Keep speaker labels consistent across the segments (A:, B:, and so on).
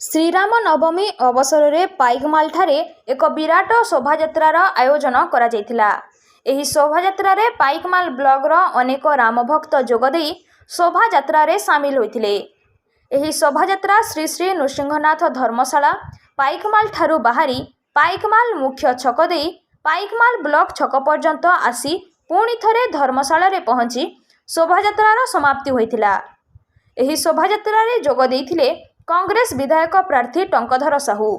A: ଶ୍ରୀରାମ ନବମୀ ଅବସରରେ ପାଇକମାଲଠାରେ ଏକ ବିରାଟ ଶୋଭାଯାତ୍ରାର ଆୟୋଜନ କରାଯାଇଥିଲା। ଏହି ଶୋଭାଯାତ୍ରାରେ ପାଇକମାଲ ବ୍ଲକର ଅନେକ ରାମଭକ୍ତ ଯୋଗଦେଇ ଶୋଭାଯାତ୍ରାରେ ସାମିଲ ହୋଇଥିଲେ। ଏହି ଶୋଭାଯାତ୍ରା ଶ୍ରୀ ଶ୍ରୀ ନୃସିଂହନାଥ ଧର୍ମଶାଳା, ପାଇକମାଲଠାରୁ ବାହାରି ପାଇକମାଲ ମୁଖ୍ୟ ଛକ ଦେଇ ପାଇକମାଲ ବ୍ଲକ ଛକ ପର୍ଯ୍ୟନ୍ତ ଆସି ପୁଣି ଥରେ ଧର୍ମଶାଳାରେ ପହଞ୍ଚି ଶୋଭାଯାତ୍ରାର ସମାପ୍ତି ହୋଇଥିଲା। ଏହି ଶୋଭାଯାତ୍ରାରେ ଯୋଗ ଦେଇଥିଲେ କଂଗ୍ରେସ ବିଧାୟକ ପ୍ରାର୍ଥୀ ଟଙ୍କଧର ସାହୁ।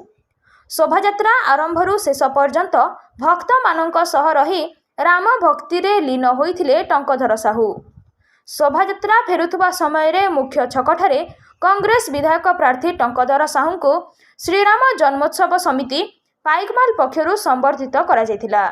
A: ଶୋଭାଯାତ୍ରା ଆରମ୍ଭରୁ ଶେଷ ପର୍ଯ୍ୟନ୍ତ ଭକ୍ତମାନଙ୍କ ସହ ରହି ରାମ ଭକ୍ତିରେ ଲୀନ ହୋଇଥିଲେ ଟଙ୍କଧର ସାହୁ। ଶୋଭାଯାତ୍ରା ଫେରୁଥିବା ସମୟରେ ମୁଖ୍ୟ ଛକଠାରେ କଂଗ୍ରେସ ବିଧାୟକ ପ୍ରାର୍ଥୀ ଟଙ୍କଧର ସାହୁଙ୍କୁ ଶ୍ରୀରାମ ଜନ୍ମୋତ୍ସବ ସମିତି, ପାଇକମାଲ ପକ୍ଷରୁ ସମ୍ବର୍ଦ୍ଧିତ କରାଯାଇଥିଲା।